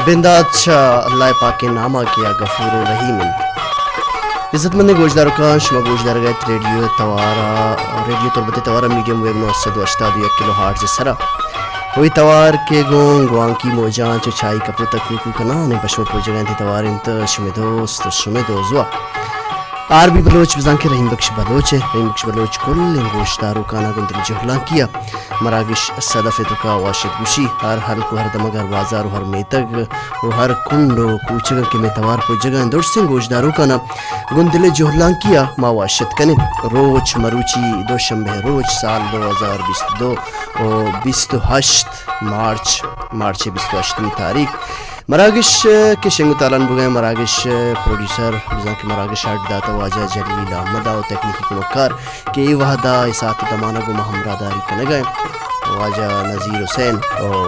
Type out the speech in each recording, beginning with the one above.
بندات چہ اللہ پاکیں ناما کہ آ غفور و رحیم انت۔ عزت مندیں گوشداروکاں، شما گوشدارگ ءَ ات ریڈیو توارا، ریڈیو تربت توارا میڈیم ویو نو سد و ہشتاد و یک کلو ہارٹز سرا۔ وی توار کہ گوں گوانکی موجاں چو چائی کپوت ءَ کوکو کنان ءَ پشو پوجگ ءَ انت، توار انت شمے دوست، شمے دوزواہ آر بی بلوچ، بزاں کہ رحیم بخش بلوچ ءَ، رحیم بخش بلوچ کلیں گوشداروکانا گوں دل جہلانکی ءَ مراگش صدف ءِ توکا واشت گوشی، ہر ہلک و ہر دمگ، ہر بازار و ہر میتگ و ہر کنڈ و کوچگ کہ مئے توار پوجگ ءَ انت، درسیں گوشداروکانا گوں دل جہلانکی ءَ ما واشت کنیں۔ روچ مروچی دوشنبہ روچ سال دو ہزار بیست و دو و بیست و ہشت مارچ، مارچ بیست و ہشتمی تاریخ۔ مراگش کہ شنگ و تالان بوگئے، مراگش پروڈیوسر بزاں کہ مراگش اڈ داتا واجہ جلیل احمد ءَ و تکنیکی کمکار کہ اے وہدا اے ساعت دمانا گوں ما ہمراہداری کنگا انت واجہ نذیر حسین و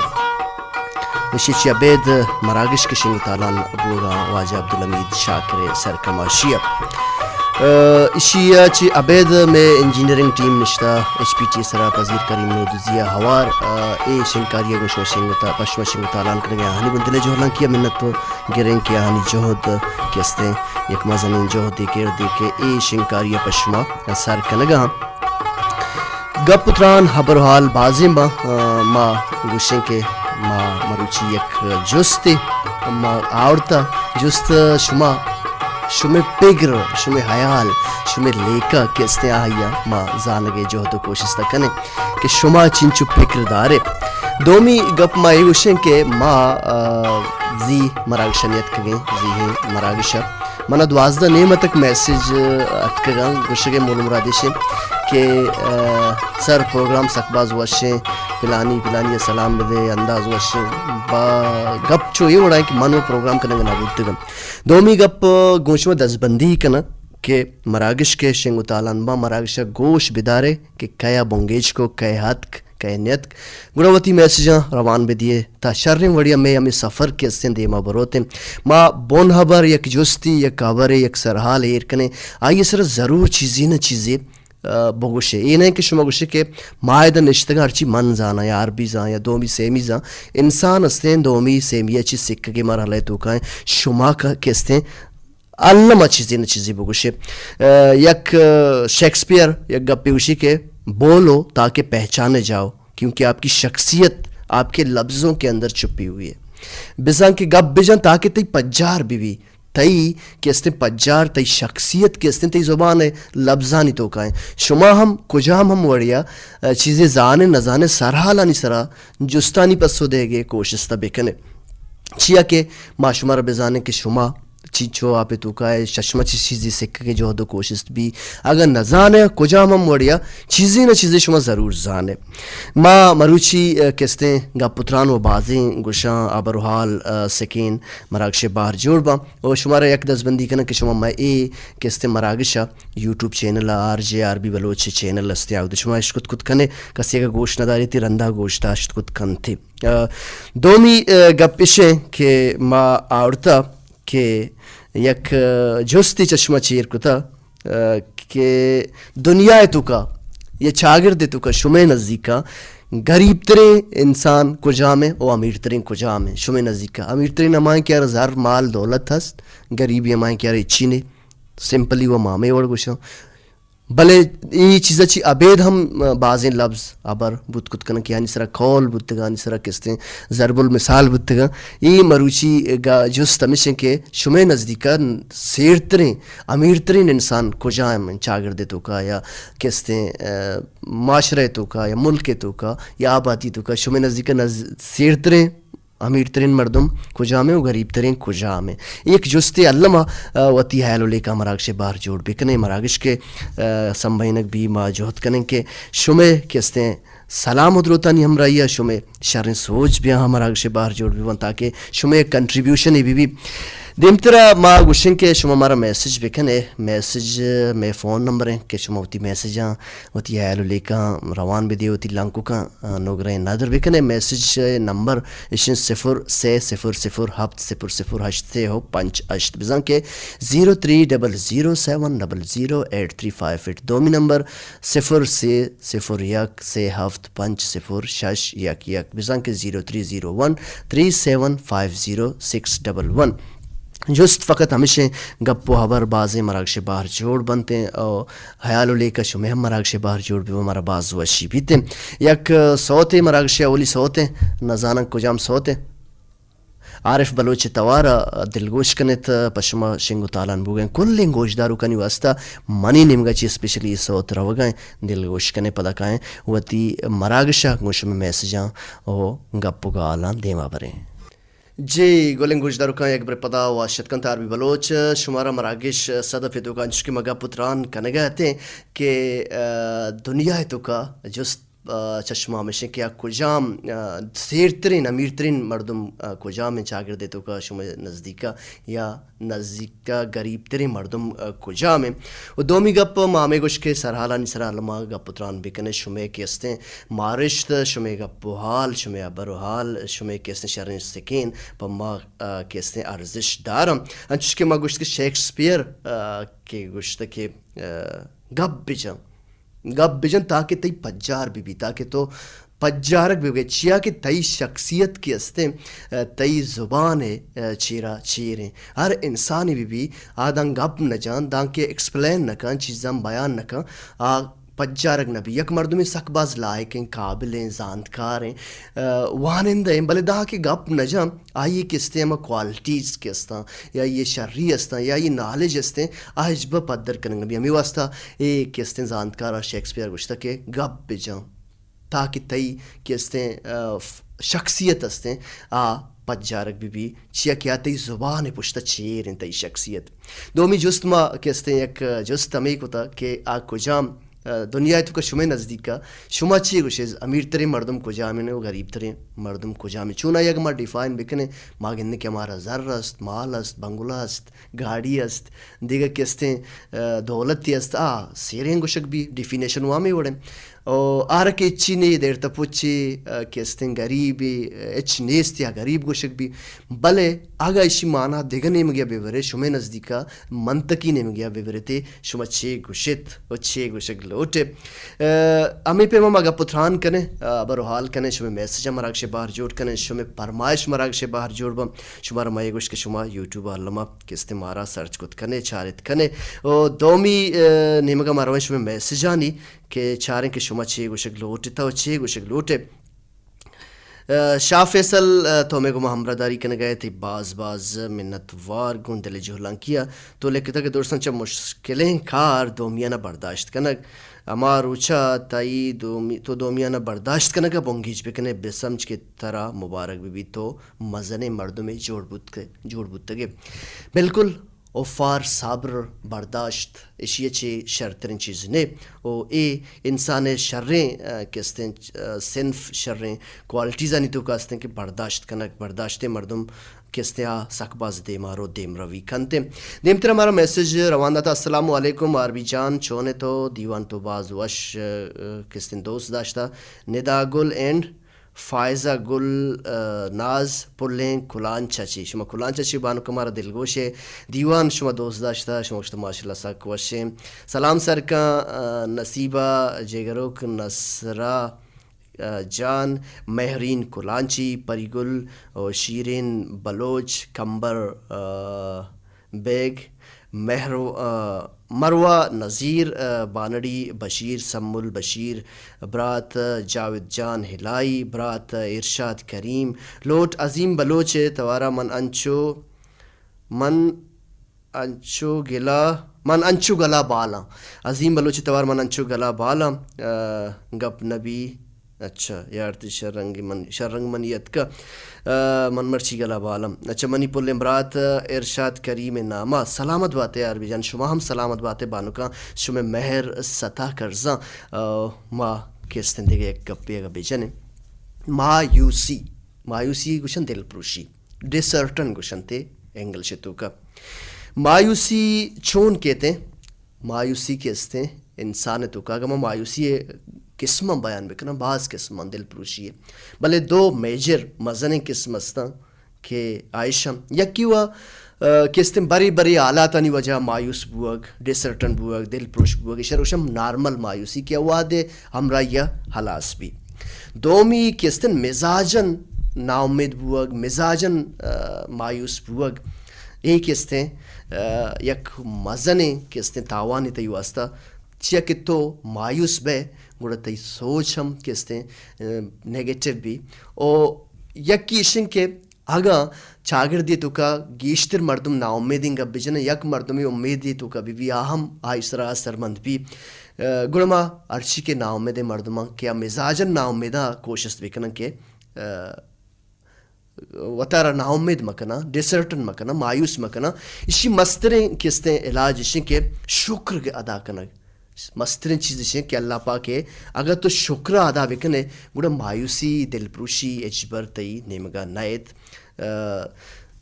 ایشی چہ ابید مراگش کہ شنگ و تالان بوگا واجہ عبدالحمید شاکر سرکماشی ءَ۔ ءَ، ایشی ءَ چہ ابید مئے انجینئرنگ ٹیم نشتہ ایچ پی ٹی سرا، پذیر کریم نودزی ءَ ہوار، ءَ، اے شنگکاری ءَ گوں شما شنگ تا-، پہ شما شنگ و تالان کنگ ءَ آہانی گوں دل ءِ جہلانکی ءَ منت و گریں کہ آہانی جہد کہ استیں یک مزنیں جہدے کردے کہ اے شنگکاری ءَ پہ شما سر کنگ ءَ آں۔ گپ و تران، ہبر و حال بازیں باں، ءَ، ما گوشیں کہ ما مروچی یک جستے ما آورتا، جست شما، شمے پگر، شمے حیال، شمے لیکہ کہ استیں آہیا ما زانگ ءِ جہد و کوشست کنیں کہ شما چنچو پگر دارے۔ دومی گپ ما اے گوشیں کہ ما، ءَ، زی مراگش ءَ نیتکگیں، زی ہیں مراگش ءَ۔ منا دوازدہ نیمہ تک میسج اتکگاں، گوشگ ءِ مول مراد ایش انت کہ، ءَ، سر پروگرام سک باز وش انت، پلانی پلانی ءَ سلام بدے، انداز وش انت۔ با گپ چو اے وڑا انت کہ من و پروگرام کنگ ءَ نہ بوتگاں۔ دومی گپ گوں شما دزبندی کناں کہ مراگش کہ شنگ و تالان باں، مراگش ءَ گوش بدارے کہ کئے ءَ بنگیج کو، کئے اتک، کئے نیتک، گڑا وتی میسجاں روان بدیے تا شریں وڑیا مئے ہمے سفر کہ استیں دیما بروتیں۔ ما بن ہبر، یک جستی، یک ہبرے، یک سرحالے ایر کنیں، آئی سرا ضرور چیزے نہ چیزے، ءَ، بگوشے۔ اے نہ کہ شما گوشے کہ ما ادا نشتگاں ہرچی من زاناں یا عربی زان یا دومی سیمی زان، انسان استیں دومی سیمی ءَ چہ سکگے مرحلہ ءِ توکا ایں۔ شما کہ، کہ استیں الما چیزے نہ چیزے بگوشے۔ ءَ، یک، ءَ، شیکسپیئر یک گپے گوشی کہ بولو تاکہ پہچانے جاؤ، کیونکہ آپ کی شخصیت آپ کے لفظوں کے اندر چھپی ہوئی ہے۔ بزاں کہ گپ بجن تاکہ تئی پجار بہ بی، تئی کہ استیں پجار، تئی شخصیت کہ استیں تئی زبان ءِ لبزانی توکا ایں۔ شما ہم کجام ہم وڑیا، ءَ، چیزے زانے نہ زانے، سرحالانی سرا جستانی پسو دئیگ ءِ کوشست بکنے۔ چیا کہ ما شمارا بزانیں کہ شما چنچو آپ ءِ توکا ئے، چہ شما چی چیزے سکگ ءِ جہد و کوشست بی۔ اگاں نہ زانے کجام ہم وڑیا، چیزے نہ چیزے شما ضرور زانے۔ ما مروچی، ءَ، کہ استیں گپ و تران و بازیں گوشاں، ہبر و حال، ءَ، سکین مراگش ءِ بہر جوڑ باں۔ و شمارا یک دزبندی کناں کہ شما مئے اے کہ استیں مراگش ءَ یوٹیوب چینل ءَ، R J R B Baloch channel استیں، آ شما اشکت کت کنے، کسے اگاں گوش نہ داریتی رندا گوش داشت کت کنتی۔ ءَ، دومی، ءَ، گپ اش انت کہ ما آورتا کہ یک، ءَ، جستے چہ شما چیر کتا، ءَ، کہ دنیا ءِ توکا یا چاگرد ءِ توکا شمئے نزیکا غریب تریں انسان کجام ایں و امیر تریں کجام ایں؟ شمئے نزیکا امیر تریں ہما ایں کہ آرا زر مال دولت ہست، غریبی ہما ایں کہ آرا ہچی نے، سمپلی و ما ہمے وڑ گوشاں۔ بلے اے چیزا چی ابید ہم بازیں لبز ہبر بوت کت کنن کہ آنی سرا قول بوتگاں، آنی سرا کہ استیں ضرب المثال بوتگاں۔ اے مروچی گا جست ہمیش انت کہ شمئے نزدیکا سیرتریں، امیرتریں انسان کجام انت؟ چاگرد ءِ توکا یا کہ استیں، ءَ، معاشرہ ءِ توکا یا ملک ءِ توکا یا آبادی ءِ توکا شمئے نزدیکا نز-، سیرتریں امیرترین مردم کجام ایں و غریب ترین کجام ایں؟ یک جستے الما، ءَ، وتی حیال و لیکہ مراگش ءِ بہر جوڑ بکنیں۔ مراگش کہ، ءَ، سمبھینگ بی ما جہد کنیں کہ شمئے کہ استیں سلام و دروتانی ہمراہی ءَ شمئے شریں سوج بیاں مراگش ءِ بہر جوڑ بباں تاکہ شمئے کنٹریبیوشنے بہ بی۔ دیمترا ما گوشیں کہ شما مارا میسج بکنے، میسج مئے فون نمبر ایں کہ شما وتی میسجاں، وتی ہیال و لیکاں روان بدے، وتی لنککاں، آ، نوگرہیں ندر بکنے۔ میسج نمبر اشیں صفر سے صفر صفر ہفت صفر صفر ہشت سے ہو پنچ ہشت، بزاں کہ zero three double zero seven double zero eight three five eight. دومی نمبر صفر سے صفر یک سے ہفت پنچ صفر شش یک یک، بزاں کہ zero three zero one three seven five zero six double one. جست فقط ہمیشیں گپ و ہبر بازیں مراگش بہر جوڑ بنتیں او ہیال و لیکہ شمے ہم مراگش بہر جوڑ بیو، مارا باز وشی بیتیں۔ یک سوتے مراگش اولی سوتے، نزاناں کجام سوتے۔ عارف بلوچ توار ء دلگوش کنیت، پہ شما شنگ و تالان بوگیں کلیں گوشداروکانی واسطہ منی نیمگا چی اسپیشلی سوت روگا ایں، دلگوش کنے پدا کائیں وتی مراگشا گوں شمے میسجاں و گپ و گالاں دیما بریں۔ جی گلیں گوشداروکاں، یک برے پدا وش اتکنت آر بی بلوچ، شمارا مراگش صدف ء توکا انچش کہ ما گپ و تران کنگا اتیں کہ، آ، دنیا ء توکا جست آ، چہ شما ہمیشیں کہ آ کجام، آ، سیرترین، امیرترین مردم، آ، کجام ایں چاگرد ء توکا شمئے نزدیکا یا نزیکا گریب ترین مردم، آ، کجام ایں؟ و دومی گپ ما ہمے گوش کہ سرحالانی سرا الما گپ و تران بکنیں، شمئے کہ استیں مارشت، شمئے گپ و حال، شمئے ہبر و حال، شمئے کہ استیں شریں سکین پہ ما، آ، کہ استیں ارزش داراں۔ انچش کہ ما گوشت کہ شیکسپیئر، آ، کہ گوشت کہ، آ، گپ بجن۔ گپ بجن تاکہ تئی پجار بہ بیت، تاکہ تو پجارگ بہ بئے، چیا کہ تئی شخصیت کہ استیں، آ، تئی زبان ء، آ، چیرا چیریں۔ ہر انسانے بہ بی، آ داں گپ نہ جان، داں کہ ایکسپلین نہ کن، چیزاں بیان نہ کن، آ پجارگ نہ بی۔ یک مردمے سک باز لائق ایں، قابل ایں، زانتکار ایں، آ، وانندہ ایں، بلے داں کہ گپ نہ جان، آئی کہ استیں ہما کوالٹیز کہ استاں، یا یہ شری استاں، یا یہ نالج استیں، آ ہچبر پدر کنگ نہ بی۔ ہمے واسطہ اے کہ استیں زانتکار ء شیکسپیئر گوشتہ کہ گپ بجن، تاکہ تئی کہ استیں، آ، ف-، شخصیت استیں، آ پجارگ بہ بی، چیا کہ آ تئی زبان ء پشت ء چیر انت تئی شخصیت۔ دومی جست ما کہ استیں یک جست ہمے کتہ کہ آ کجام، آ، دنیا ء توکا شمئے نزدیکا شما چی گوشے، امیر ترین مردم کجام انت و غریب ترین مردم کجام انت؟ چونائی اگہ ما ڈیفائن بکنیں، ما گندیں کہ ہمارا زر است، مال است، بنگلہ است، گاڑی است، دگہ کہ استیں، آ، دولتے است، آ سیریں گوشگ بی، ڈیفینیشن و ہمے وڑیں۔ او آرا کہ ہچی نے، دیر تپوچے، آ، کہ استیں غریبے، آ، ہچ نیست یا غریب گوشگ بی، بلے اگہ اشی مانا دگہ نیمگیا ببرے، شمئے نزدیکا منطقی نیمگیا ببرتے، شما چے گوشت و چے گوشگ لوٹے؟ آ، ہمے پیما ما گپ و تران کنیں، آ، ہبر و حال کنیں، شمئے میسج مراگش بہر جوڑ کنیں، شمئے پرمائش مراگش بہر جوڑ بم۔ شمارا ما اے گوشت کہ شما یوٹیوب الما کہ استیں مارا سرچ کت کنے، چارت کنے۔ و دومی، آ، نیمگا ما رویں شمئے میسجانی کہ چاریں کہ شما چے گوشگ لوٹتہ و چے گوشگ لوٹے۔ آ، شاہ فیصل، آ، تو مئے گوما ہمراہداری کنگا ئے، تئی باز باز منت وار گوں دل جہلانکی ء۔ تو لکھتگ کہ درستاں چہ مشکلیں کار دومیان ء برداشت کنگ۔ ہما روچا تئی دومی-، تو دومیان ء برداشت کنگ ء بنگیج بکنے، بسمجھ کہ ترا مبارک بہ بیت، تو مزنیں مردمے جوڑ بوت کہ، جوڑ بوتگے۔ بالکل، اوفار، صبر، برداشت، اشی ء چہ شرتریں چیز نے۔ او اے انسان ء شریں، آ، کہ استیں، آ، صنف، شریں کوالٹیزانی توکا استیں کہ برداشت کنگ، برداشتیں مردم کہ استیں آ سک باز دیما رو، دیمروی کنت۔ دیمترا مارا میسج روان داتا، السلام علیکم آر بی جان، چون ئے تو؟ دیوان تو باز وش، آ، کہ استیں دوست داشتا۔ ندا گل اینڈ فائزہ گل، آ، ناز پلیں کلانچ ء چی۔ شما کلانچ ء چی بانک مارا دلگوش ئے۔ دیوان شما دوست داشتہ، شما گوشتہ ماشاءاللہ سک وش ایں۔ سلام سرکاں، آ، نصیبہ جیگروک، نصرہ، آ، جان، مہرین کلانچی، پری گل و شیرین بلوچ، کمبر، آ، بیگ، مہرو-، آ، مروہ نذیر، آ، بانڑی بشیر، سمل بشیر، برات جاوید جان ہلائی، برات ارشاد کریم، لوٹ عظیم بلوچ ء توارا من انچو، من انچو گلا، من انچو گلا بالاں۔ عظیم بلوچ ء توار من انچو گلا بالاں، آ، گپ نبی۔ اچھا، یار تئی شر رنگ من، شر رنگ منی اتکا۔ آ، من مرچی گلا بالم۔ اچھا، منی پلیں برات ارشاد کریم ناما۔ سلامت باتے آر بی جان، شما ہم سلامت باتے بانکاں، شمے مہر ستا کرزاں۔ آ، ما کہ استیں دگہ یک گپے اگہ بجنیں۔ مایوسی، مایوسی گوشن دل پروشی، ڈسہرٹن گوشنتے۔ انگلش ءِ توکا۔ مایوسی چون کیت ایں؟ مایوسی کہ استیں انسان ءِ توکا، اگاں ما مایوسی ءِ قسماں بیان بکناں، باز قسماں، دل پروشی ءِ، بلے دو میجر، مزنیں قسم استاں کہ آ ایش اَں، یکے وا، آ، کہ استیں برے برے حالاتانی وجہ مایوس بوگ، ڈسہرٹن بوگ، دل پروش بوگ، ایشرا گوش اَں نارمل مایوسی کہ وہدے ہمراہی ءَ ہلاس بی۔ دومی کہ استیں مزاجاً ناامید بوگ، مزاجاً، آ، مایوس بوگ، اے کہ استیں، آ، یک مزنیں کہ استیں تاوانے تئی واسطہ، چیا کہ تو مایوس بئے، گڑا تئی سوچ ہم کہ استیں، آ، نیگیٹو بی۔ او یکے ایش اِنت کہ اگاں چاگردے توکا گیشتر مردم ناامیدیں گپ بجنن، یک مردمے امیدے توکا بہ بی، آ ہم آئی سرا اثرمند بی۔ آ، گڑا ما ہرچی کہ ناامیدیں مردماں کہ آ مزاجاً ناامیداں کوشست بکنن کہ، آ، وتارا ناامید مکناں، ڈسہرٹن مکناں، مایوس مکناں۔ ایشی مستریں کہ استیں علاج ایش اِنت کہ شکر ادا کنگ۔ مستریں چیز ایش اِنت کہ اللہ پاک ءَ اگر تو شکر ادا بکنے، گڑا مایوسی، دل پروشی ہچبر تئی نیمگا نئیت۔ آ،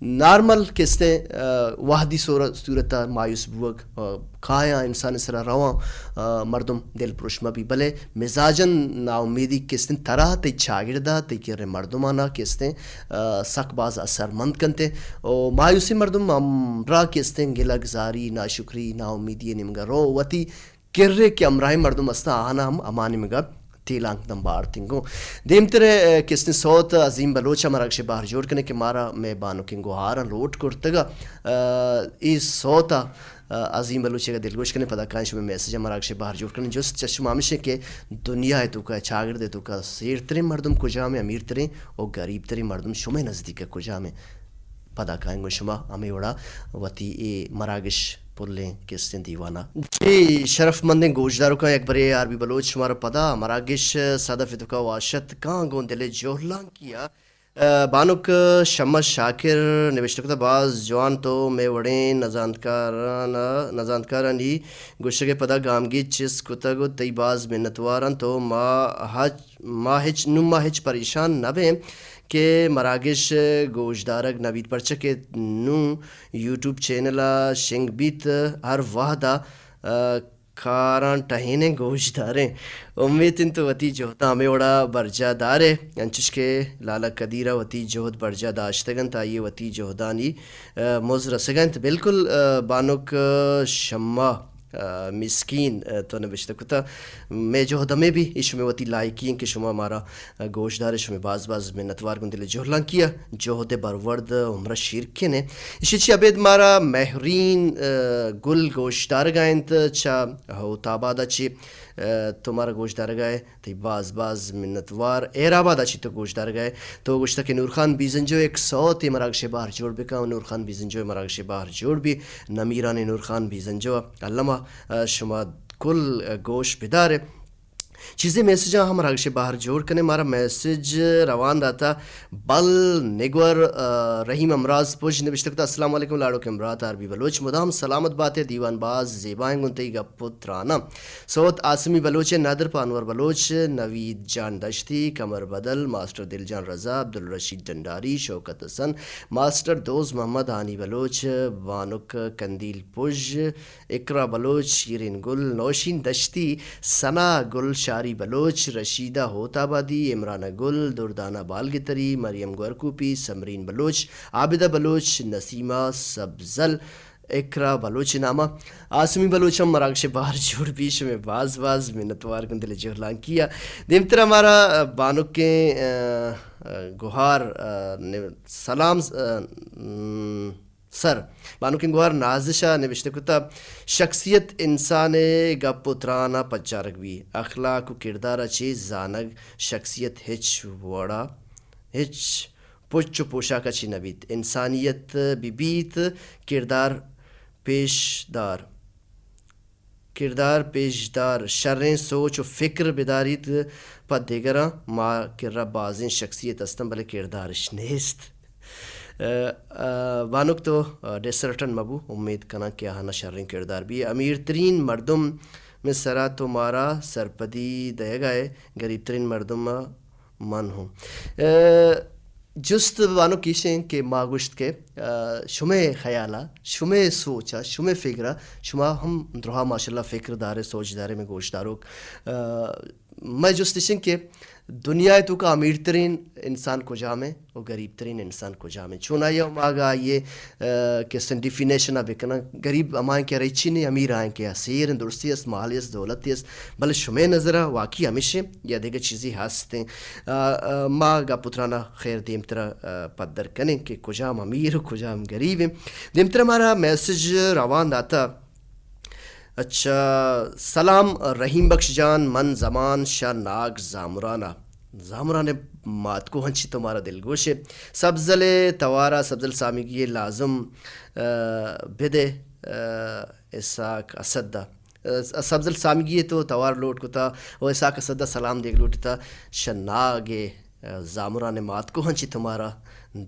نارمل کہ استیں، آ، وہدی صور-، صورت ءَ مایوس بوگ، آ، کایاں انسان ءِ سرا رواں، آ، مردم دل پروش مہ بی، بلے مزاجاً ناامیدی کہ استیں ترا، تئی چاگردا، تئی کریں مردمانا کہ استیں، آ، سک باز اثرمند کنت۔ او مایوسیں مردم ہمراہ کہ استیں گلہ گزاری، ناشکری، ناامیدی ءِ نیمگا رو، وتی کرے کہ ہمراہیں مردم استاں، آہانا ہم ہما نیمگا تیلانک دنبا آرتیں گوں۔ دیمتر ءَ، آ، کہ استیں سوت عظیم بلوچ ءَ مراگش ءِ بہر جوڑ کنیں کہ مارا مئے بانکیں گوہاراں لوٹ کرتگ ءَ، آ، اے سوت ءَ، آ، عظیم بلوچ ءَ دلگوش کنیں، پدا کائیں شمئے میسج ءَ مراگش ءِ بہر جوڑ کنیں۔ جست چہ شما ہمیش اِنت کہ دنیا ءِ توکا، چاگرد ءِ توکا سیرتریں مردم کجام ایں، امیرتریں و گریبتریں مردم شمئے نزدیک ءَ کجام ایں؟ پدا کائیں گوں شما ہمے وڑا وتی اے مراگش پلیں کہ استیں دیوانا۔ جی، شرف مندیں گوشداروکاں، یک برے آر بی بلوچ شمارا پدا مراگش صدف ءِ توکا واشت کاں گوں دل ءِ جہلانکی ءَ۔ آ، بانک شمس شاکر نبشتہ کتہ، باز جوان، تو مئے وڑیں نزانتکاراں، نزانتکارانی گوشگ ءَ پدا گامگیج چست کتگ و تئی باز منتواراں، تو ما ہچ ما ہچ، نوں ما ہچ پریشان نہ بیں کہ مراگش گوشدارگ نہ بیت، پرچا کہ نوں یوٹیوب چینل ءَ شنگ بیت، ہر وہد ءَ، آ، کاراں ٹہینیں گوشداریں۔ امیت اِنت تو وتی جہداں ہمے وڑا برجاہ دارئے، انچش کہ لالا قدیر ءَ وتی جہد برجاہ داشتگ اَنت، آئی ءَ وتی جہدانی، آ، مز رسگ ءَ اِنت۔ بالکل، آ، بانک شمع آ، مسکین، آ، تو نبشتہ کتہ، مئے جہد ہمے بی، اے شمئے وتی لائکی اِنت کہ شما مارا، آ، گوشدارئے، شمئے باز باز منتوار گوں دل ءِ جہلانکی ءَ، جہد ءِ برورد عمر ءَ شیرکن اِنت۔ ایشی چہ ابید مارا مہرین، آ، گل گوشدارگ ءَ اِنت چہ ہوت آباد ءَ چہ، آ، تو مارا گوشدارگ ءَ ئے۔ تئی باز باز منتوار۔ ہیر آباد ءَ چہ تو گوشدارگ ءَ ئے۔ تو گوشتہ کہ نور خان بیزنجو یک سوتے مراگش ءِ بہر جوڑ بکن، نور خان بیزنجو ءِ مراگش ءِ بہر جوڑ بی، نمیرانیں نور خان بیزنجو ءَ۔ الما، آ، شما کل، آ، گوش بدارئے۔ چیزے میسجاں ہم مراگش ءِ بہر جوڑ کنیں۔ مارا میسج روان داتہ بل نگور، آ، رحیم امراض پژ نبشتہ کتہ، السلام علیکم لاڑوکیں برات آر بی بلوچ، مدام سلامت بات ئے، دیوان باز زیبائیں گوں تئی گپ و تراناں۔ سوت آسمی بلوچ ءِ ندر پہ انور بلوچ، نوید جان دشتی، قمر بدل، ماسٹر دل جان رضا، عبدالرشید ڈنڈاری، شوکت حسن، ماسٹر دوز محمد، ہانی بلوچ، بانک قندیل پژ، اقرا بلوچ، شیرین گل، نوشین دشتی، ثنا گل، شاری بلوچ، رشیدہ ہوت آبادی، عمرانہ گل، دردانہ بالگتری، مریم گورکوپی، سمرین بلوچ، عابدہ بلوچ، نسیمہ سبزل، اقرا بلوچ ءِ نام ءَ آسمی بلوچ ہم مراگش ءِ بہر جوڑ بی، شمئے باز باز منتوار گوں دل ءِ جہلانکی ءَ۔ دیمتر ءَ مارا بانکیں، آ، آ، گوہار، آ، نے-، سلام، آ، م، سر، بانکیں گوہار نازش ءَ نبشتہ کتہ، شخصیت انسان ءِ گپ و تران ءَ پجارگ بی، اخلاق و کردار ءَ چہ زانگ، شخصیت ہچ وڑا، ہچ پچ و پوشاک ءَ چہ نہ بیت۔ انسانیت بہ بیت، کردار پیش دار۔ کردار پیش دار، شریں سوچ و فکر بداریت پہ دگراں۔ ما کرا بازیں شخصیت استن، بلے کردارش نیست۔ ء، ء، بانک تو، ء، ڈسہرٹن مبو، امید کناں کہ آہانا شریں کردار بی۔ امیر ترین مردم میں سرا تو مارا سرپدی دئیگا ئے، غریب ترین مردم من ہوں۔ ء، جست بانک ایش انت کہ ما گوشت کہ، آ، شمئے خیال ء، شمئے سوچ ء، شمئے فکر ء، شما ہم درہا ماشاءاللہ فکر دارے، سوچ دارے، مئے گوشداروک۔ آ، مئے جست ایش انت کہ دنیا ء توکا امیر ترین انسان کجام انت و غریب ترین انسان کجام انت؟ چونائی ء ما اگاں آئی ء، آ، کسن ڈیفینیشن ء بکناں، غریب ہما انت کہ ہچی نیں، امیر آ انت کہ اسیر انت، درستی است، مالی است، دولتی است، بلے شمئے نظر ء واقعی ہمیش انت یا دگہ چیزے ہست انت؟ آ، آ، ما گپ و تران ء خیر دیمتر ء، آ، پدر کنیں کہ کجام امیر و کجام غریب انت۔ دیمتر ء مارا میسج روان داتہ۔ اچھا، سلام رحیم بخش جان، من زمان شہ ناگ زامران ء۔ زامران ء ماتکو ہنچی تو مارا دلگوش ئے۔ سبزل ء توار ء سبزل سامیگی ء لازم، آ، بدے، آ، اسحاق اسد ء۔ سبزل سامگی ء تو توار لوٹ کتا و اسحاق اسد ء سلام دیگ لوٹتا۔ شہ ناگ ء زامران ء ماتکو ہنچی تمارا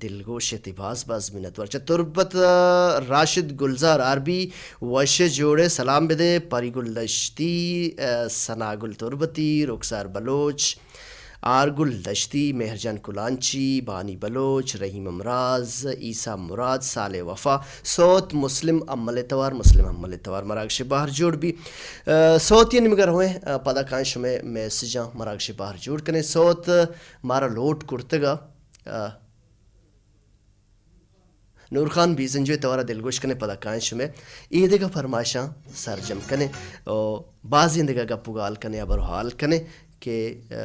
دلگوش ء، تئی باز باز منتوار۔ چہ تربت ء راشد گلزار آر بی وش جوڑ ء سلام بدے، پری گل دشتی، ثنا گل تربتی، رخسار بلوچ، آرگل دشتی، مہرجان کلانچی، بانی بلوچ، رحیم امراز، عیسی مراد، صالح وفا، سوت مسلم امل توار، مسلم امل توار، مراگش بہر جوڑ بی۔ آ، سوت یہ نمگر ہوئے، آ، پدا کائیں شمے میسجاں مراگش بہر جوڑ کنے۔ سوت مارا لوٹ کرتگا، آ، نور خان بیزنجو ء توار ء دلگوش کنے، پدا کائیں شمے ایدگہ پرمائشاں سرجم کنے و بازیں دگہ گپ و گال کنے، ہبر و حال کنے کہ، آ،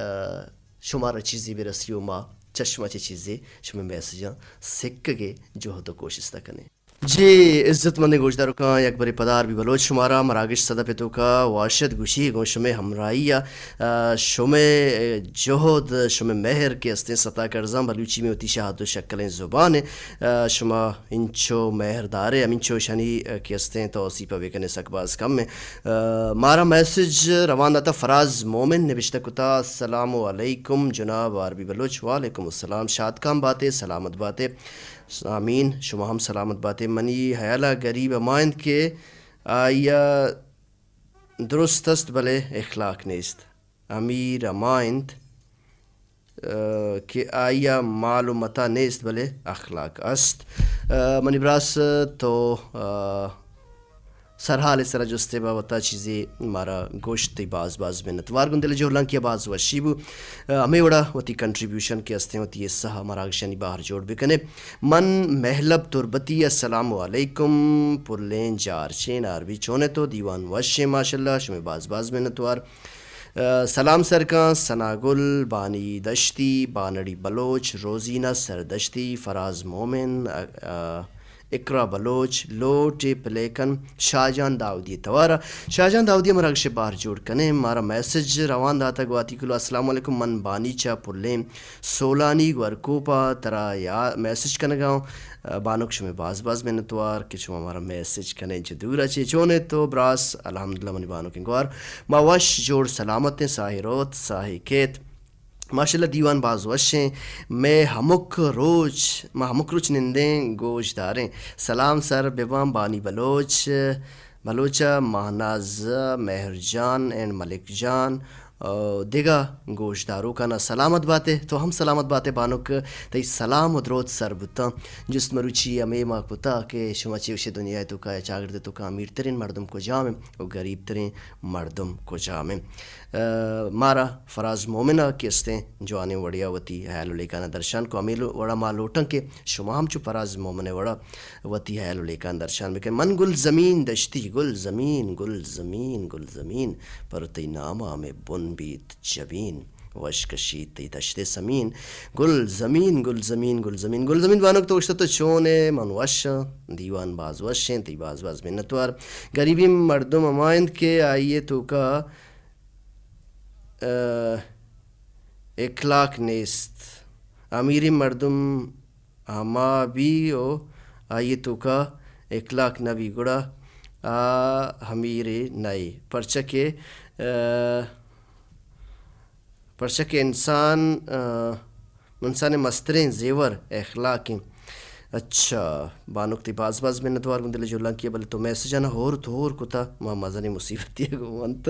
شمارا چیزے برسی و ما چہ شما چہ چیزے شمے میسجاں سکگے جہد و کوشست ء کنیں۔ جی، عزت مندیں گوشداروکاں، یک برے پدا آر بی بلوچ شمارا مراگش صدف ء توکا واشت گوشی گوں شمے ہمراہی ء، آ، شمے جہد، شمے مہر کہ استیں ستا کرزاں بلوچی میں وتی شہد و شکلیں زبان ء، آ، شما انچو مہر دارے، ہمینچو شنی، آ، کہ استیں توسیپ بکنے سک باز کم ء۔ آ، مارا میسج روان داتا فراز مومن نبشتہ کتا، السلام علیکم جناب آر بی بلوچ۔ وعلیکم السلام، شادکام باتے، سلامت باتے۔ آمین، شما ہم سلامت باتے۔ منی حیالا غریب ہما انت کہ آئیا درست است بلے اخلاق نیست۔ امیر ہما انت، آ، کہ آئیا مال و متا نیست بلے اخلاق است۔ آ، منی براس تو، آ، سرحال سرا جستے بابتا چیزے مارا گوشت، تئی باز باز منت وار۔ گوں دل جہلانکی باز وشی بو۔ آ، ہمے وڑا وتی کنٹریبیوشن کہ استیں وتی حصہ مراگشانی بہر جوڑ بکنے۔ من مہلب تربتی، السلام علیکم، پلیں جارچین آر بی چونے تو دیوان وشیں ماشاءاللہ، شمے باز باز منت وار۔ آ، سلام سرکاں، ثنا گل، بانی دشتی، بانڑی بلوچ، روزینہ سردشتی، فراز مومن، آ، آ، اقرا بلوچ، لوٹ ء پلے کن شاہجان داودی توارا۔ شاہجان داودی مراگش بار جوڑ کنے، مارا میسج روان داتا گواتی کلو، السلام علیکم، من بانی چا پلیں سولانی گورکوپا ترا یا میسج کنگا ہوں۔ آ، بانک شمے باز باز منتوار کہ شما مارا میسج کنے چہ دورا چے چونے تو براس۔ الحمدللہ منی بانکیں گوار، ما وش جوڑ سلامت ہیں، ساہی روت ساہی کیت۔ ماشاءاللہ دیوان باز وش ہیں۔ مئے ہمک روچ، ما ہمک روچ نندیں گوش داریں۔ سلام سر بباں بانی بلوچ، بلوچ ء ماہناز، مہر جان اینڈ ملک جان، او دگہ گوشداروکانا سلامت باتے، تو ہم سلامت باتے بانک، تئی سلام و دروت سر بوتاں۔ جست مروچی ہمے ما کتا کہ شما چے وشے دنیا ء توکا، چاگرد ء توکا امیر ترین مردم کجام انت و غریب ترین مردم کجام انت؟ آ، مارا فراز مومن ء کہ استیں جوانیں وڑیا وتی ہیال و لیکانا درشان کو، ہمے لو-، وڑا ما لوٹاں کہ شما ہم چو فراز مومن ء وڑا وتی ہیال و لیکان درشان بکن۔ من گل زمین دشتی، گل زمین، گل زمین، گل زمین، پر تئی نام ء ہمے بن بیت جبین، وش کشیت تئی دشت سمین۔ گل زمین، گل زمین، گل زمین، گل زمین بانک تو گوشتہ تو چون ئے؟ من وش آں، دیوان باز وش انت، تئی باز باز منتوار۔ غریبیں مردم ہما انت کہ آئی ء توکا، آ، اخلاق نیست۔ امیریں مردم ہما بی و آئی توکا اخلاق نہ بی، گڑا آ امیرے نہ اے۔ پرچا کہ، آ، پرچا کہ انسان، آ، انسان مستریں زیور اخلاق ایں۔ اچھا، بانک تئی باز باز منتوار گوں دل جہلانکی ءَ، بلے تو میسج ءَ نہ ہور تو ہور کتا، ما مزنیں مصیبتے ءَ گوں انت۔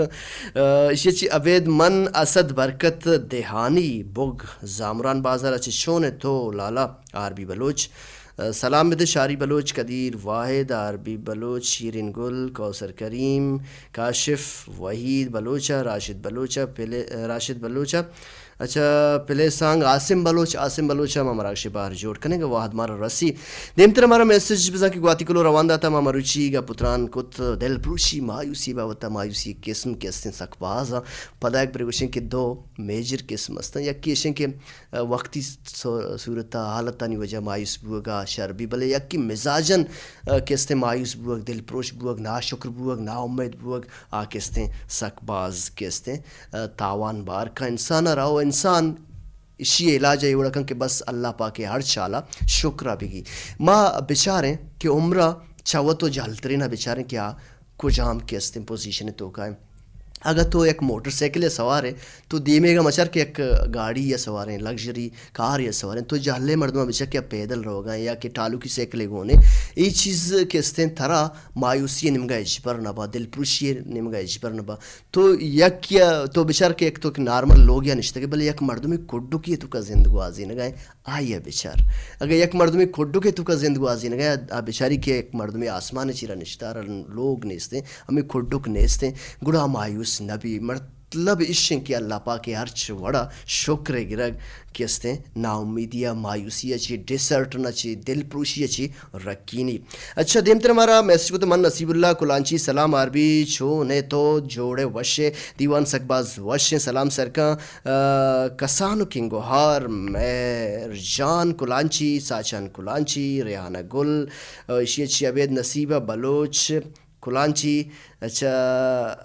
آ، ایشی ءَ چی ابید من اسد برکت دہانی بگ زامران بازار ءَ چی، چون ئے تو لالا آر بی بلوچ؟ آ، سلام بدے شاری بلوچ، قدیر واحد، آر بی بلوچ، شیرین گل، کوثر کریم، کاشف، وحید بلوچ ءَ، راشد بلوچ ءَ، پلے-، راشد بلوچ ءَ، اچھا، پلے سانگ عاصم بلوچ، عاصم بلوچ ءَ ما مراگش ءِ بہر جوڑ کنیں کہ وہد مارا رسی۔ دیمتر ءَ مارا میسج بزاں کہ گواتی کلو روان داتا، ما مروچی گپ و تران کت، دل پروشی، مایوسی بابت ءَ، مایوسی قسم کہ استیں سک باز آں۔ پدا یک برے گوشیں کہ دو میجر قسم استاں، یکی ایشیں کہ، آ، وقتی سو-، صورت ءَ حالتانی وجہ مایوس بوگ ءَ شر بی، بلے یکی مزاجن، آ، کہ استیں مایوس بوگ، دل پروش بوگ، ناشکر بوگ، نا امید بوگ، آ کہ استیں سک باز کہ استیں، آ، تاوان بار کن انسان ءَ را۔ و انسان اشی علاج ءَ اے وڑ کن کہ بس اللہ پاک ءِ ہر چالا شکر ءَ بگی۔ ما بچاریں کہ عمر ءَ چہ وت و جہلترین ءَ بچاریں کہ آ کجام کہ استیں پوزیشن ءِ توکا ایں۔ اگہ تو یک موٹر سائیکل ءَ سوار ئے، تو دیمیگا مچار کہ یک گاڑی ءَ سوار ایں، لگژری کار ءَ سوار ایں، تو جہلیں مردماں بچار کہ آ پیدل روگا ایں یا کہ ٹالوکی سائیکلے گون ایں۔ اے چیز کہ استیں ترا مایوسی ءِ نیمگا ہچبر نہ با، دلپروشی ءِ نیمگا ہچبر نہ با۔ تو یک یا تو بچار کہ یک تو کہ نارمل لوگے ءَ نشتگ ئے، بلے یک مردمے کڈکے ءِ توکا زند گوازینگا ایں، آئی ءَ بچار۔ اگہ یک مردمے کڈکے ءِ توکا زند گوازینگا ایں، آ بچاری کہ یک مردمے آسمان ءِ چیرا نشتہ، آ را لوگ نیستیں، ہمے کڈک نیستیں، گڑا مایوس نہ بی۔ مطلب اش انت کہ اللہ پاک ءِ ہرچ وڑا شکر ءِ گرگ کہ استیں، ناامیدی ءَ، مایوسی ءَ چی، ڈسہرٹن ءَ چی، دل پروشی ءَ چی رکینی۔ اچھا، دیمتر مارا میسج کت من نصیب اللہ کلانچی، سلام آر بی، چون ئے تو؟ جوڑ ئے، وش ئے؟ دیوان سک باز وش ایں، سلام سرکاں۔ آ، کسانکیں گوہار، مہر جان کلانچی، ساچان کلانچی، ریحانہ گل، آ، ایشی ءَ چی ابید نصیبہ بلوچ کلانچی، اچھا،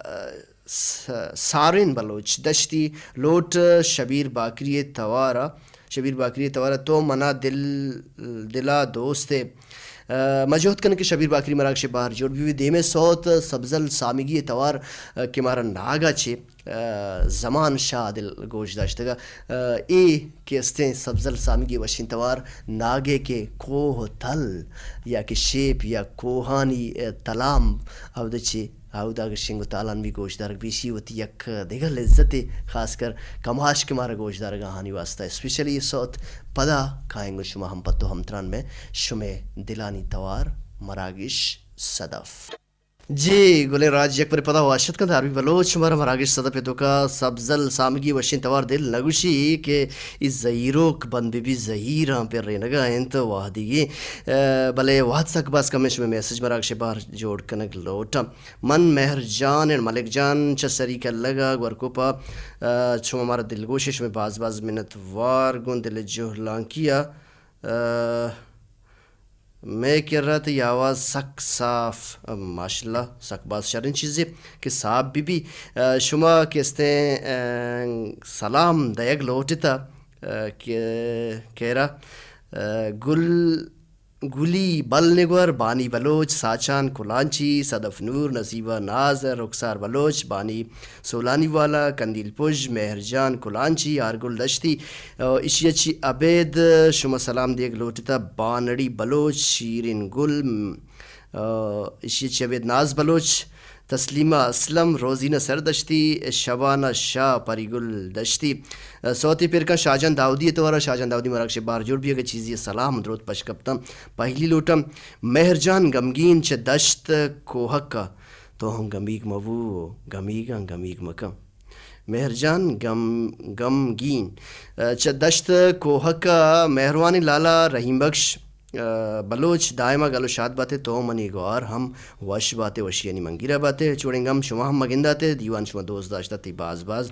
آ، س-، سارین بلوچ دشتی، لوٹ شبیر باکری ءِ توار ءَ، شبیر باکری ءِ توار ءَ تو منا دل، دل ءِ دوست ئے۔ آ، ما جہد کنیں کہ شبیر باکری مراگش ءِ بہر جوڑ بی۔ دیمے سوت سبزل سامگی ءِ توار، آ، کہ مارا ناگا چے، آ، زمان شاہ دل گوش داشتگ۔ آ، اے کہ استیں سبزل سامگی ءِ وشیں توار، ناگے کہ کوہ تل یا کہ شیپ یا کوہانی، آ، تلام، اود چے، اودا کہ شنگ و تالان بی گوش دارگ بی، اشی وتی یک دگہ لذتے، خاص کر کماش کہ مارا گوش دارگ آہانی واسطہ اسپیشلی اے سوت۔ پدا کائیں گوں شما ہم پت و ہمتران مئے شمئے دلانی توار مراگش صدف۔ جی گلیں راج، یک برے پدا وش اتک کنت آر بی بلوچ مارا مراگش صدف ءِ توکا۔ سبزل سامگی ءِ وشیں توار دل نگوشی کہ اے زہیروک بند بہ بی، زہیراں پرینگا انت وہدیگیں، آ، بلے وہد سک باز کم ایں، شمئے میسج مراگش ءِ بہر جوڑ کنگ لوٹاں۔ من مہر جان اینڈ ملک جان چہ سری کلگ ءَ گورکوپ ءَ، آ، شما مارا دلگوش ئے، شمئے باز باز منت وار گوں دل ءِ جہلانکی ءَ۔ آ، مئے کرا تئی آواز سک صاف، آ، ماشاءاللہ، سک باز شریں چیزے کہ صاف بہ بی۔ آ، شما کہ استیں، آ، سلام دئیگ لوٹ ات، آ، کہ کیرا، آ، گل گلی بل نگور، بانی بلوچ، ساچان کلانچی، صدف نور، نصیبہ ناز، رخسار بلوچ، بانی سولانی والا، کندیل پژ، مہر جان کلانچی، آرگل دشتی، آ، اشی ءَ چی ابید شما سلام دیگ لوٹتا، بانڑی بلوچ، شیرین گل، آ، اشی ءَ چی ابید ناز بلوچ، تسلیمہ اسلم، روزینہ سردشتی، شبانہ شاہ، پری گل دشتی۔ سوتے پر کن شاہجان داؤدی ءِ توار ءَ، شاہجان داؤدی مراگش ءِ بہر جوڑ بی۔ اگہ چیزے ءَ سلام دروت پش کپتاں، پہلی لوٹاں۔ مہر جان گمگین چہ دشت کوہک ءَ، تو ہم گمیگ مبو، گمیگاں گمیگ مکن۔ مہر جان گم-، گمگین، چہ دشت کوہک ءَ، مہروانیں لالا رحیم بخش، آ، بلوچ دائما گل و شاد باتے، تو منی گوار ہم وش باتے، وشیانی منگیرا باتے۔ چوڑیں گم شما ہم مگنداتے، دیوان شما دوست داشتہ، تئی باز باز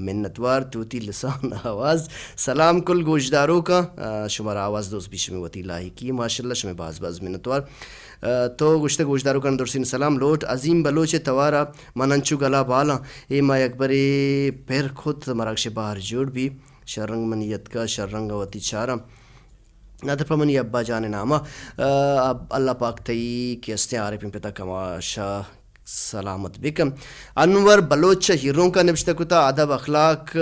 منتوار۔ توتی لسان آواز۔ سلام کل گوشداروکاں، آ، شمارا آواز دوست بی، شمے وتی لاہکی، ماشاءاللہ، شمے باز باز منتوار۔ آ، تو گوشتہ گوشداروکاں درسین سلام لوٹ۔ عظیم بلوچ ءِ توارا من انچو گلا بالاں، اے ما یک برے پر کت مراگش ءِ بہر جوڑ بی۔ شررنگ منی یتکا، شررنگ وتی چاراں۔ نادر پہ منی ابا جان ءِ نام ءَ، آ، اب-، اللہ پاک تئی کہ استیں عارفیں پتا کماشا سلامت بکن۔ انور بلوچ چہ ہیرونک ءَ نبشتہ کتا، ادب اخلاق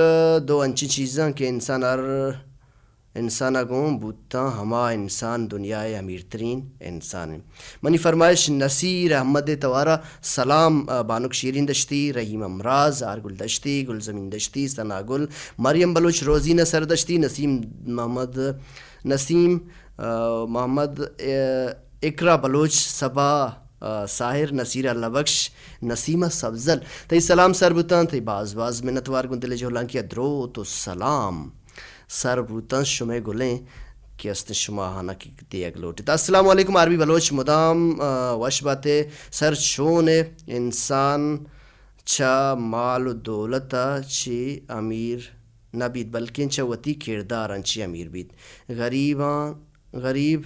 دو انچیں چیزاں کہ انسان ہر انسان ءَ گوں بوتاں، ہما انسان دنیا ءِ امیرترین انسان انت۔ منی فرمائش نصیر احمد ءِ توار ءَ سلام، آ، بانک شیرین دشتی، رحیم امراز، آرگل دشتی، گلزمین دشتی، ثنا گل، مریم بلوچ، روزینہ سردشتی، نسیم محمد، نسیم، آ، محمد، آ، اقرا بلوچ، صبا، آ، ساحر، نصیر اللہ بخش، نسیمہ سبزل۔ تئی سلام سر بوتاں، تئی باز باز منتوار گوں دل ءِ جہلانکی ءَ دروت و سلام۔ سر بوتاں شمئے گلیں کہ است شما ہانک دیگ لوٹیت۔ السلام علیکم آر بی بلوچ، مدام، آ، وش باتے سر، چون ءَ انسان چہ مال و دولت ءَ چی امیر نہ بیت، بلکیں چہ وتی کرداراں چی امیر بیت۔ غریباں، غریب،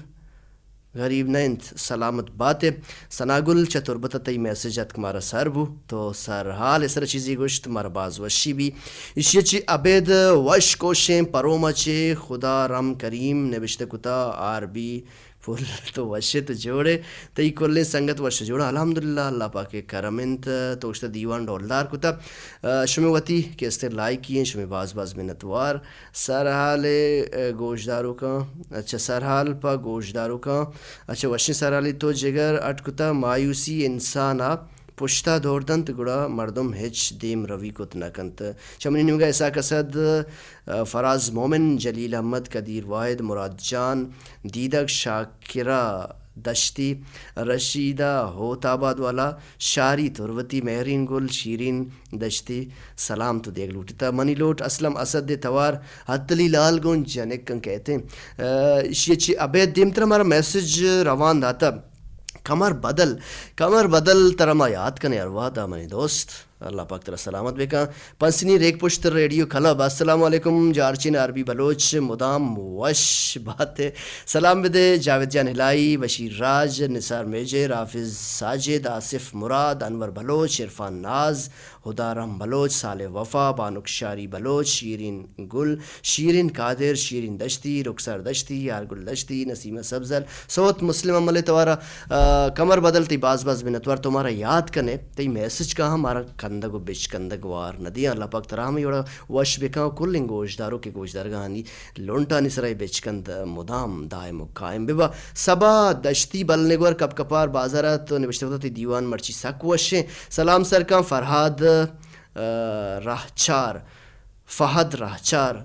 غریب نہ انت۔ سلامت بات ئے۔ ثنا گل چہ تربت ءَ تئی میسج اتک، مارا سر بو، تو سر حال ءِ سر ءَ چیزے گوشت، مارا باز وشی بی۔ ایشی ءَ چی ابید وش کوشیں پروم ءَ چی خدا رحم کریم نبشتہ کتا، آر بی پل تو وش ئے تو جوڑ ئے، تئی کلیں سنگت وش جوڑ۔ الحمدللہ، اللہ پاک ءِ کرم انت، تو گوشتہ دیوان ڈولدار کتا۔ آ، شمے وتی کہ استیں لائکی ایں، شمے باز باز منتوار۔ سرحال ءِ، آ، گوشداروکاں، اچھا، سرحال پہ گوشداروکاں، اچھا، وشیں سرحالی تو جگر اٹ کتا، مایوسی انسان ءَ پشتا دور دنت، گڑا مردم ہچ دیم روی کت نہ کنت۔ چہ منی نیمگا اسحاق اسد، آ، فراز مومن، جلیل احمد، قدیر واحد، مراد جان، دیدگ، شاکرہ دشتی، رشیدہ ہوت آباد والا، شاری تربتی، مہرین گل، شیرین دشتی، سلام تو دیگ لوٹتا۔ منی لوٹ اسلم اسد ءِ توار، ہتلی لال گوں جنک کن کہتے۔ آ، ایشی چی ابید دیمتر ہمارا میسج روان داتا۔ کمر بدل، کمر بدل ترا ما یاد کنے ہر وہدا منی دوست۔ اللہ پاک ترا سلامت بکن۔ پنسنی ریک پشت ریڈیو کلب، السلام علیکم، جارچین آر بی بلوچ مدام وش بات ئے۔ سلام بدے جاوید جان ہلائی، بشیر راج، نثار میجر، حافظ ساجد، آصف مراد، انور بلوچ، عرفان ناز، ہدارم بلوچ، صالح وفا، بانک شاری بلوچ، شیرین گل، شیرین قادر، شیرین دشتی، رخسار دشتی، یارگل دشتی، نسیمہ سبزل، سوت مسلم امل توارا، آ، کمر بدل تئی باز باز منتوار، تو مارا یاد کنے، تئی میسج کا ہم مارا کندگ و بچکندگ وار ندی۔ اللہ پاک ترا ہم یوڑا وش بکن و کلیں گوشدارو کہ گوشدارگاہانی لنٹانی سرا بچکند مدام دائم و قائم ببا۔ صبا دشتی بلنگور کپ کپار بازارا تو نبشتہ کتا تئی دیوان مرچی سک وشیں۔ سلام سرکان فرہاد، آ، رہچار۔ فہد رہچار،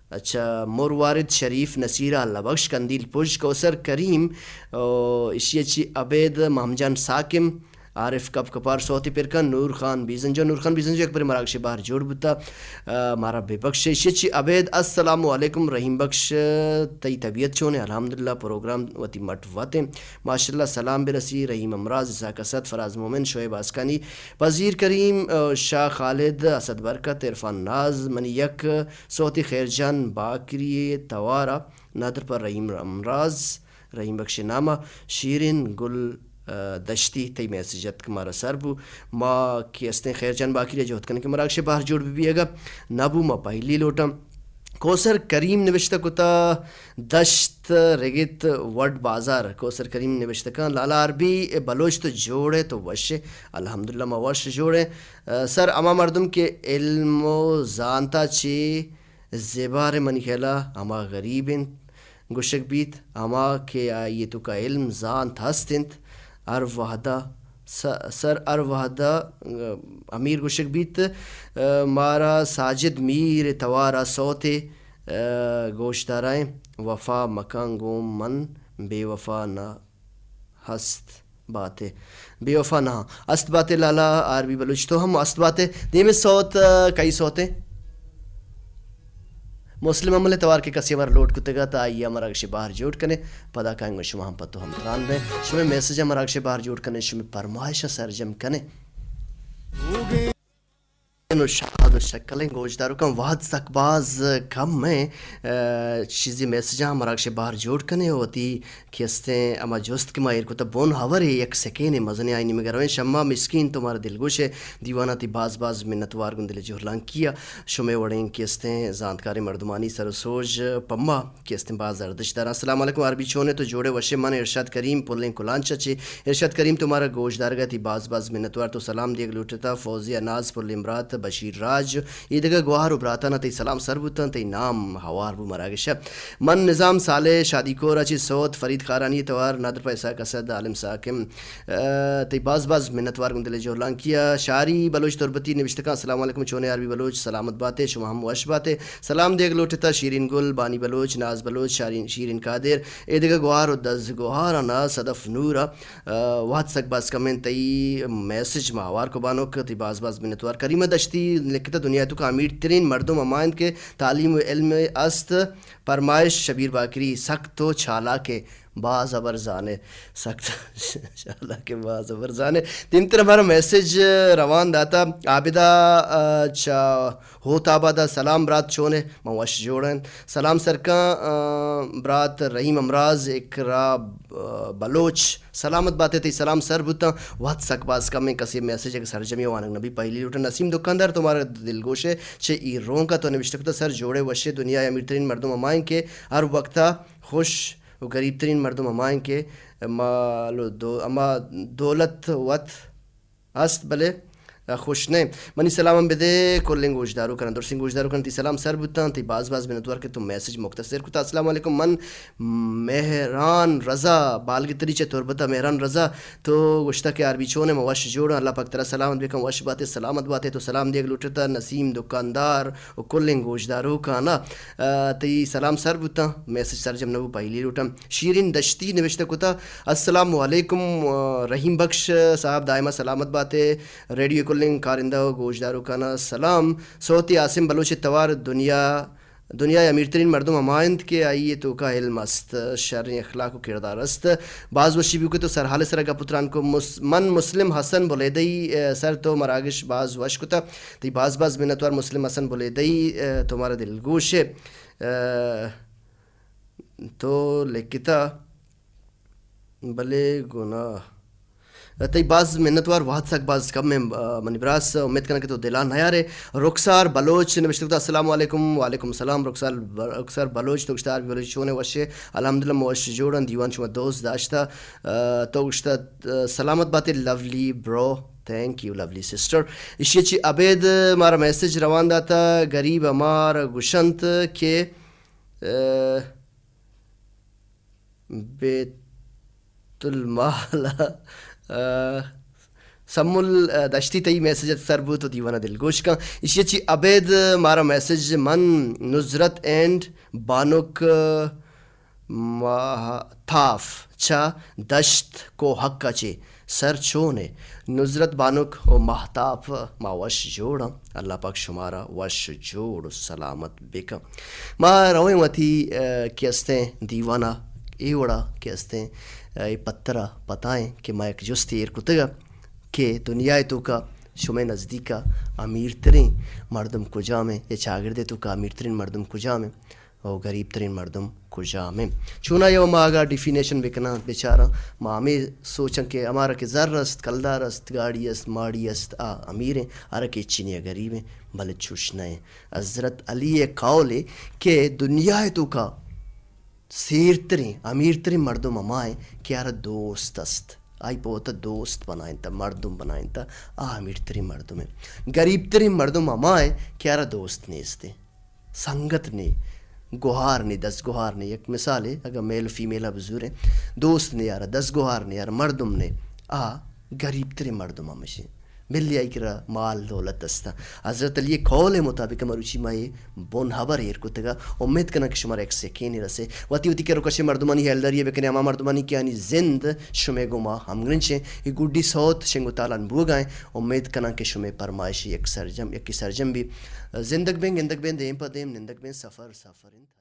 اچھا، مروارد شریف، نصیرہ اللہ بخش، قندیل پژ، کوثر کریم، او، ایشی ءَ چی ابید، محمد جان ساکم، عارف کپ کپار، سوتی پرکن، نور خان بیزنجو، نور خان بیزنجو یک برے مراگش بہر جوڑ بوتا، آ، مارا بے بخش۔ ایشی ءَ چی ابید، السلام علیکم رحیم بخش، تئی طبیعت چون ہے؟ الحمدللہ، پروگرام وتی مٹ وت ہیں۔ ماشاءاللہ، سلام برسی رحیم امراز، اسحاق اسد، فراز مومن، شعیب آسکانی، پذیر کریم، آ، شاہ خالد، اسد برکت، عرفان ناز، منی یک سوتی خیر جان باکری توارا، نادر پر رحیم امراز، رحیم بخش نامہ، شیرین گل، آ، دشتی، تئی میسج اتک مارا سر بو۔ ما کہ استیں خیر جان باکری جہد کنیں کہ مراگش بہر جوڑ بی، اگا نہ بو ما پہلی لوٹاں۔ کوثر کریم نوشتہ کتا، دشت رگت وڈ بازار۔ کوثر کریم نوشتہ کن، لالا آر بی بلوچ تو جوڑ ئے تو وش ئے؟ الحمدللہ ما وش جوڑ ئے۔ آ، سر، ہما مردم کہ علم و زانتا چی زیبار منی خیالا ہما غریب انت، گوشگ بیت، ہما کہ آئی توکا علم زانت ہست انت، ہر وہدا س-، سر ہر وہدا، آ، امیر گوشگ بیت، آ، مارا ساجد میر توارا سوتے، آ، گوشدارائیں، وفا مکن گوں من، بے وفا نہ ہست باتے۔ بے وفا نہ ہست باتے لالا آر بی بلوچ، تو ہم ہست باتے۔ دیمے سوت، آ، کئی سوتے؟ مسلم امل توار کہ کسی ہمارا لوٹ کتگا تا آئی ہمارا گشے بہر جوڑ کنے، پدا کائیں گو شما ہم پتو ہم تران بے۔ شما میسج ہمارا گشے بہر جوڑ کنے، شما پرمائش سرجم کنے۔ نو شاد و شکلیں گوشداروکاں وہد سک باز کم ایں، آ، چیزی میسجاں مراگش بہر جوڑ کنے و وتی کہ استیں ہما جست کہ ما ایر کتہ بون ہورے یک سکینے مزنے آئی نیمگا رویں۔ شما مسکین تو مارا دلگوش ئے، دیوانا تی باز باز منتوار گوں دل جہلانکی ء۔ شمے وڑیں کہ استیں زانتکاریں مردمانی سر و سوج پما کہ استیں باز ارزشت داراں۔ السلام علیکم آر بی، چون ئے تو؟ جوڑ ئے وش ئے؟ من ارشاد کریم پلیں کلانچ ء چے۔ ارشاد کریم تو مارا گوشدارگ ء تی باز باز منتوار۔ تو سلام دیگ لوٹتا فوزیہ ناز پلیں برات بشیر راج، ایدگہ گوہار و براتانا تئی سلام سر بوتاں، تئی نام ہوار بو مراگش ء۔ من نظام صالح شادی کور ء چہ سوت فرید خارانی توار ندر پہ اسحاق اسد عالم ساکم، ء، تئی باز باز منتوار گوں دل ء جہلانکی ء۔ شاری بلوچ تربتی نوشتکاں، السلام علیکم، چونے آر بی بلوچ، سلامت باتے، شما ہم وش باتے۔ سلام دیگ لوٹتا شیرین گل، بانی بلوچ، ناز بلوچ، شارین، شیرین قادر، ایدگہ گوہار و دز گوہارانا صدف نور ء۔ ء، وہد سک باز کم انت، تئی میسج ما ہوار کو بانک، تئی باز باز منتوار۔ کریمہ دشتی لکھتہ، دنیا توکا امیر ترین مردم ہما انت کہ تعلیم و علم است۔ پرمائش شبیر باکری، سک تو چالاک ئے، باز ہبر زانے، سک چالاک ئے، باز ہبر زانے۔ دیمتر ہمارا میسج روان داتا عابدہ، ء، چا ہوت آباد ء، سلام برات، چون ئے؟ من وش جوڑ آں۔ سلام سرکاں، آ، برات رحیم امراض اقرا، آ، بلوچ، سلامت باتے، تئی سلام سر بوتاں۔ وہد سک باز کم انت، کسے میسج اگہ سرجمی وانگ نبی، پہلی لوٹاں۔ نسیم دکاندار، تو مارا دلگوش ئے، چہ ای رونکا تو نوشتہ کتہ، سر جوڑے وشے، دنیا ء امیر ترین مردم ہمائیں کہ ہر وقتا خوش و غریب ترین مردم ہمائیں کہ مال و دو-، اما دولت وت است، بلے خوش نہ۔ منی سلام ہم بدے کلیں گوشداروکاں، درسیں گوشداروکاں تئی سلام سر بوتاں، تئی باز باز منتوار کہ تو میسج مختصر کتا۔ السلام علیکم، من مہران رضا بالگتری چہ تربت ء۔ مہران رضا، تو گوشتا کہ آر بی چون ئے؟ من وش جوڑ آں، اللہ پاک ترا سلامت بکن، وش باتے، سلامت باتے۔ تو سلام دیگ لوٹتا نسیم دکاندار و کلیں گوشداروکاں نا، آ، تئی سلام سر بوتاں، میسج سرجم نہ بو، پہلی لوٹاں۔ شیرین دشتی نوشتہ کتا، السلام علیکم، آ، رحیم بخش صاحب دائما سلامت باتے، ریڈیو کلیں کارندہ و گوشداروکانا سلام۔ صوت عاصم بلوچ توار، دنیا، دنیا ء امیر ترین مردم ہما انت کہ آئی ء توکا علم است، شریں اخلاق و کردار است۔ باز وشی بو کہ تو سرحال ء سرا گپ و تران کو۔ مس-، من مسلم حسن بلیدئی، آ، سر تو مراگش باز وش کتا۔ تئی باز باز منتوار مسلم حسن بلیدئی، آ، تو مارا دلگوش ئے۔ آ، تو لکھتا، بلے گناہ۔ تئی باز منتوار، وہد سک باز کم انت، آ، منی براس، امید کناں کہ تو دلا نیارے۔ رخسار بلوچ نوشتہ کتا، السلام علیکم۔ وعلیکم السلام رخسار ب-، رخسار بلوچ، تو گوشتا آر بی بلوچ چون ئے؟ وش ئے؟ الحمدللہ من وش جوڑ آں، دیوان شما دوست داشتا۔ آ، تو گوشتا، آ، سلامت باتے لولی برو۔ Thank you lovely sister. ایشی چی ابید مارا میسج روان داتا، غریب ہمار گشنت کہ، آ، بیت المال، آ، سمل، آ، دشتی، تئی میسج ات سر بوت و دیوانہ دلگوش کن۔ ایشی چی ابید مارا میسج من نصرت اینڈ بانک ماہتاف چہ دشت کوہک ء چے سر چون ئے؟ نصرت بانک و ماہتاپ، ما وش جوڑ آں۔ اللہ پاک شمارا وش جوڑ و سلامت بکن۔ ما رویں وتی، آ، کہ استیں دیوان ء اے وڑا کہ استیں، آ، اے پتر ء پتائیں کہ ما یک جستے ایر کتگ ء کہ دنیا ء توکا شمئے نزدیک ء امیر تریں مردم کجام انت یا چاگرد ء توکا امیر تریں مردم کجام انت؟ و غریب ترین مردم کجام انت؟ چونایا و ما اگاں ڈیفینیشن بکناں، بچاراں، ما ہمے سوچاں کہ ہمارا کہ زر است، کلدار است، گاڑی است، ماڑی است، آ امیر انت، ہرا کہ ہچی نیا غریب انت، بلے چوش نہ انت۔ حضرت علی ء قول ء کہ دنیا ء توکا سیرترین، امیرترین مردم ہما انت کہ آرا دوست است، آئی پہ وتا دوست بنائینتہ، مردم بنائینتہ، آ امیرترین مردم انت۔ غریب ترین مردم ہما انت کہ آرا دوست نیست انت۔ سنگت نے، گوہار نے، دزگوہار نے، یک مثالے، اگاں میل و فیمیل ء بزوریں، دوست نے یار، دزگوہار نے یار، مردم نے، آ غریب ترین مردم ہمیش انت۔ بلے آئی کرا مال دولت استاں۔ حضرت علی قول مطابق مروچی ما اے بن ہبر ایر کتگا۔ امید کناں کہ شمارا یک سکینے رسے۔ وتی وتی کر و کشیں مردمانی ہیلداری بکنے، ہما مردمانی کہ آنی زند شمے گوما ہمگرنچ انت۔ اے گڈی سوت شنگ و تالان بوگا انت۔ امید کناں کہ شمے پرمائش یک سرجم، یکی سرجم بی۔ زندگ بیں، گندگ بیں، دیم پہ دیم نندگ بیں، سفر سفر انت۔